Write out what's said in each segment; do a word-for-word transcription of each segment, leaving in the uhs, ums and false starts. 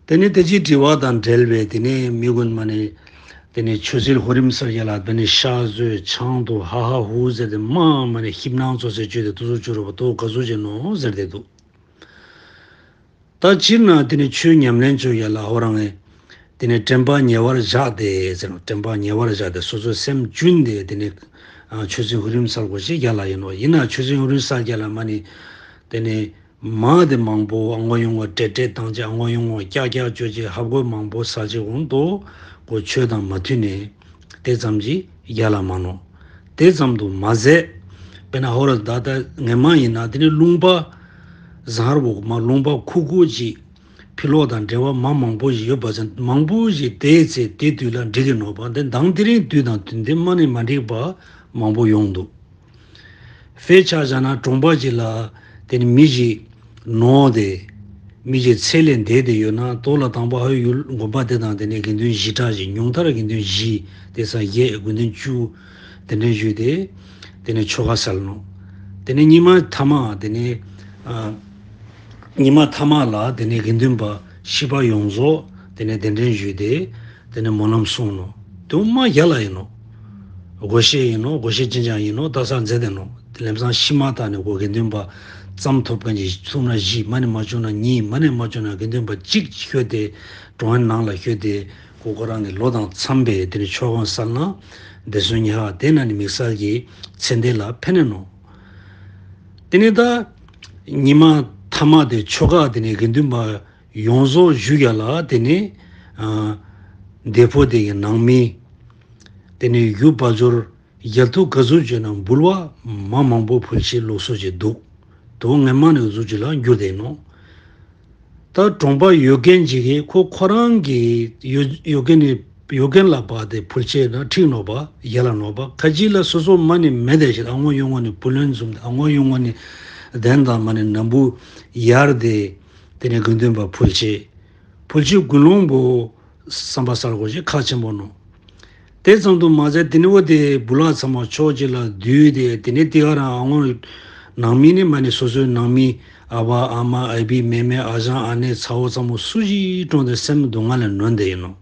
དེ་ནས་དེ་ཅིག་དྲི་བ་དང་འབྲེལ་བའི་དེ་ནས་མི་ཀུན་མ་ནས་དེ་ནས་ཆོས་སྲིད་ལྷོ་རིམ་སར་ཡ་ལ་དེ་ནས་ཤ་ཟོས་ཆང་འཐུང་ཧ་ཧ་ཧུ་ཟེར་ཏེ་མ་མ་ནས་ཞིབ་སྣང་ཚོ་ཟེར་བཅོས་ཏེ་དུ་ཚོ་བཅོས་རོགས་པ་དོ་ག་ཚོ་བྱེད་ནོ་ཟེར་ཏེ་འདུག་ད་སྤྱིར་ན་དེ་ནི་ཆོས་ཉམས་ལེན་བཅོ་ཡ་ལ་ཧོ་རང་ངས་དེ་ནི་དྲན་པ་ཉེ་བར་བཞག་སྟེ་ཟེར་ནོ། དྲན་པ་ཉེ་བར་བཞག་སྟེ་སོ་སོའི་སེམས་བཅུན་ཏེ་དེ་ནི་ཨ་ཆོས་སྲིད་ཧུ་རིམ་སལ་གོ་ཞེས་རྒྱ་ལ་ཡིན་ནོ། ཡིན་ན་ཆོས་སྲིད་ཧུ་རིམ་སལ་རྒྱ་ལ་མ་ནི་དེ་ནི་མ་དེ་མང་པོ་ཨ་ངོ་ཡོང་བ་ཏྲེ་ཏྲེ་དང་ཅི་ཨ་ངོ་ཡོང་བ་ཀྱག་ཀྱག་བཅོ་ཅེས་ཧབ་གོ་མང་པོ་ས་ཅེ་འོང་དོ་གོ་ཆོས་དང་མ་མཐུན་ནས། དེ་ཙམ་གྱིས་རྒྱ་ལ་མ་ནོ། དེ་ཙམ་དུ་མ་ཟད། དཔེར་ན་ཧོ་ར་ད་ལྟ་ངས་མ་ཡིན་ན་དེ་ནི་ལུང་པ་བཟང་ར་བོ་མ་ལུང་པ་ཁུག་ཁུག་ཅིག་ཕི་ལོག་དང་འབྲེལ་བ་མ་མང་པོ་ཞིག་ཡོད་པ་ཙམ་མང་པོ་ཞིག་དེའི་ཚེ་དེ་དུས་ལ་འགྲིག་གི་ནོ་པ་དེ་མདང་དེ་རིང་དུས་དང་དུས་འདི་མ་ནི་མ་འགྲིག་པ་མང་པོ་ཡོང་འདུག་དཔེ་ཆ་བཞག་ན་གྲོང་པ་ཅིག་ལ་དེ་ནི་མི་ཞིག་ནོར་ཏེ། མི་ཞིག་ཚེ་ལས་འདས་ཏེ་ཡོད་ན་ལྟོ་ལ་དང་པོ་ཧ་ཡུལ་དགོན་པ་དེ་དང་དེ་ནས་དགེ་འདུན་བཞི་གྲྭ་བཞི་ཉུང་མཐར་དགེ་འདུན་བཞི་དེ་སང་བརྒྱད་དགེ་འདུན་བཅུ་དེ་འདྲ་ཞུས་ཏེ་དེ་ནས་ཆོ་ག་སལ་ནོ། དེ་ནས་ཉི་མ་ཐ་མ་དེ་ནས་ཨ་ཉི་མ་ཐ་མ་ལ་དེ་ནས་དགེ་འདུན་པ་ཤི་པ་ཡོངས་རྫོགས་དེ་ནས་གདན་འདྲེན་ཞུས་ཏེ། དེ་ནས་སྨོན་ལམ་གསུངས་ནོ། དེ་མ་རྒྱ་ལ་ཡིན་ནོ། སྒོ་ཤེས་ཡིན་ནོ། སྒོ་ཤེས་ཅན་ཅང་ཡིན་ནོ། ད་སར་མཛད་དེ་ནོ། དེ་ལམ་སང་ཤི་མ་ཐག་ནས་སྒོ་དགེ་འདུན་པ་ཙམ་ཐོབ་མཁན་གྱི་ཐུབ་ན་བཞི་མ་ནས་མ་བྱུང་ན་གཉིས་མ་ནས་མ་བྱུང་ན་དགེ་འདུན་པ་གཅིག་ཤོད་དེ་གྲོང་ཡན་ནང་ལ་ཤོད་དེ་ཁོ་ཁོ་རང་གི་ལོ་དང་འཚམས་པའི་དེ་ནས་ཆོ་ག་སལ་ན་བདེ་སྲུང་ཉེ་བ་དེ་ན་ནི་དམིགས་བསལ་གྱི་ཚེ་འདས་ལ་ཕན་ནས་ནོ། དེ་ནས་ད་ཉི་མ་ཐ་མ་དེ་ཆོ་ག་དེ་ནས་དགེ་འདུན་པ་ཡོངས་རྫོགས་བཞུགས་ཡ་ལ་དེ་ནས་ཨ་འདས་པོ་དེ་གི་ནང་མི་དེ་ནས་ཡུལ་བ་འབྱོར་རྒྱལ་ཐུགས་ག་ཟུག་བརྗོད་ན་འབུལ་བ་མ་མང་པོ་ཕུལ་ཆེད་ལུགས་སྲོལ་ཅིག་འདུག་དོ་ངན་མ་ནས་གཟུགས་ཅིག་ལ་འགྱུར་དེ་ནོ། ད་གྲོང་པ་ཡོད་མཁན་ཅིག་གིས་ཁོ་ཁོ་རང་གི་ཡོད་ཡོད་མཁན་ནི་ཡོད་མཁན་ལ་བབས་ཏེ་ཕུལ་ཆེད་ན་འགྲིག་ནོ་པ་ཡ་ལ་ནོ་པ་ཁ་ཅིག་ལ་སོ་སོ་མ་ནི་མེད་དེ་ཞིག་ཨ་ངོ་ཡོང་བ་ནི་བུ་ལོན་འཛོམས་ཏེ་ཨ་ངོ་ཡོང་བ་ནི་གདན་དང་མ་ནི་ནམ་བུ་ཡར་དེ་དེ་ནས་དགེ་འདུན་པ་ཕུལ་ཆེད་ཕུལ་ཆེད་དགུན་ལོང་པོ་བསམ་པ་གསར་དགོས་ཞེས་ཁག་ཆེན་པོ་ནོ། དེ་ཙམ་དུ་མ་ཟད་དེ་ནས་འོ་དེ་བུ་ལག་ཚང་མ་ཕྱོགས་གཅིག་ལ་བསྡུས་ཏེ་དེ་ནས་དེ་ག་རང་ཨ་ངོ་ནང་མི་ནི་མ་ནི་སོ་སོའི་ནང་མི་ཨ་ཕ་ཨ་མ་ཨ་བི་མེ་མེ་ཨ་ཞང་ཨ་ནེ་ཚ་བོ་ཚ་མོ་སུ་ཞིག་གྲོངས་ཏེ་སེམས་སྡུག་བསྔལ་ལས་ནོན་ཏེ་ཡིན་ནོ།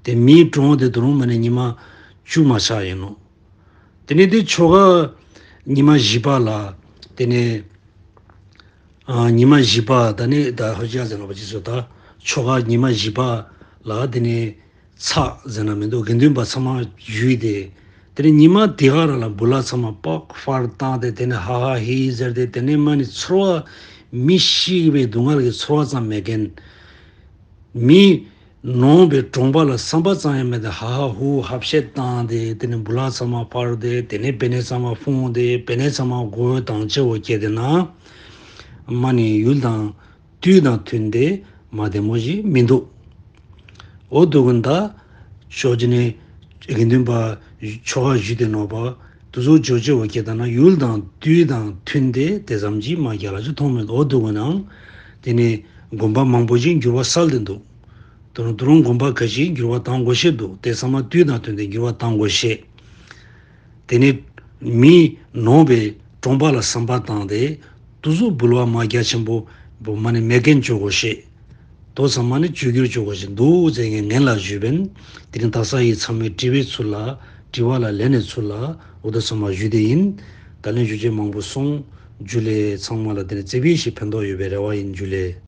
དེ་མིའི་གྲོངས་དེ་དུ་རུང་མ་ནི་ཉི་མ་བཅུ་མ་ཆགས་ཡིན་ནོ། དེ་ནས་དེ་ཆོ་ག་ཉི་མ་བཞི་པ་ལ་དེ་ནས་ཨ་ཉི་མ་བཞི་པ་ད་ནི་ད་ཧོ་ཅི་ཡ་ཟེར་ན་པ་ཅི་སོ་ད་ཆོ་ག་ཉི་མ་བཞི་པ་ལ་དེ་ནས་ཚགས་ཟེར་ན་མི་འདུག་དགེ་འདུན་པ་ཚང་མ་བཞུགས་ཏེ་དེ་ནས་ཉི་མ་དེ་ག་རང་ལ་བུ་ལ་ཚང་མ་པག་ཕར་བཏང་སྟེ་དེ་ནས་ཧ་ཧ་ཧི་ཧི་ཟེར་ཏེ་དེ་ནས་མ་ནི་ཚོར་བ་མི་ཤི་བའི་སྡུག་བསྔལ་གྱི་ཚོར་བ་ཙམ་མེད་མཁན། མི་ནོངས་པའི་གྲོང་པ་ལ་བསམ་པ་ཙམ་ཡང་མེད་དེ་ཧ་ཧ་ཧུ་ཧབ་བཤད་བཏང་སྟེ་དེ་ནས་བུ་ལ་ཚང་མ་སྤར་ཏེ་དེ་ནས་བེ་ནེ་ཚང་མ་ཕུང་སྟེ་བེ་ནེ་ཚང་མ་མགོ་དང་ལྕེ་བོ་སྐྱེས་ཏེ་ན་མ་ནི་ཡུལ་དང་དུས་དང་མཐུན་ཏེ་མ་བདེ་མོ་ཞིག་མི་འདུག་འོ་དུ་ཀུན་ད་ཕྱོགས་ཀྱི་ནས་དགེ་འདུན་པ་ཆོ་ག་ཞུས་ཏེ་ནོ་པ། དུ་ཟུག་ཇོ་ཇོ་བ་སྐྱེ་ད་ན་ཡུལ་དང་དུས་དང་མཐུན་ཏེ་དེ་ཙམ་གྱིས་མ་རྒྱ་ལ་ཅི་མཐོང་མེད་འོ་དུ་ཀུན་ནའང་དེ་ནས་དགོན་པ་མང་པོ་ཞིག་འགྱུར་བ་སལ་ཏེ་འདུག་དུ་རུང་དུ་རུང་དགོན་པ་ཁ་ཤས་འགྱུར་བ་བཏང་དགོས་ཤེས་འདུག་དེ་ཚང་མ་དུས་དང་མཐུན་ཏེ་འགྱུར་བ་བཏང་དགོས་ཤེས། དེ་ནི་མི་ནོངས་པའི་གྲོང་པ་ལ་བསམ་པ་བཏང་སྟེ་དུ་ཟུག་འབུལ་བ་མ་རྒྱ་ཆེན་པོ་བོ་མ་ནི་མེད་མཁན་བཅོ་དགོས་ཤེས། དོ་ཚང་མ་ནི་བཅོས་བསྒྱུར་བཅོ་དགོས་ཤེས་འདུག་ཟེར་ངས་ངན་ལ་ཞུས་པས། དེ་ནི་ད་ས་ཡི་ཚང་མའི་དྲི་བའི་ཚུལ་ལ་དྲི་བ་ལ་ལན་ནས་ཚུལ་ལ་འོ་དོ་ཚང་མ་ཞུས་ཏེ་ཡིན། ད་ལན་ཞུ་རྒྱུ་མང་པོ་སོང་། འཇུ་ལེ་ཚང་མ་ལ་དེ་ནི་ཙེ་བི་ཞིག་ཕན་ཐོགས་ཡོད་པའི་རེ་བ་ཡིན་འཇུ་ལེ།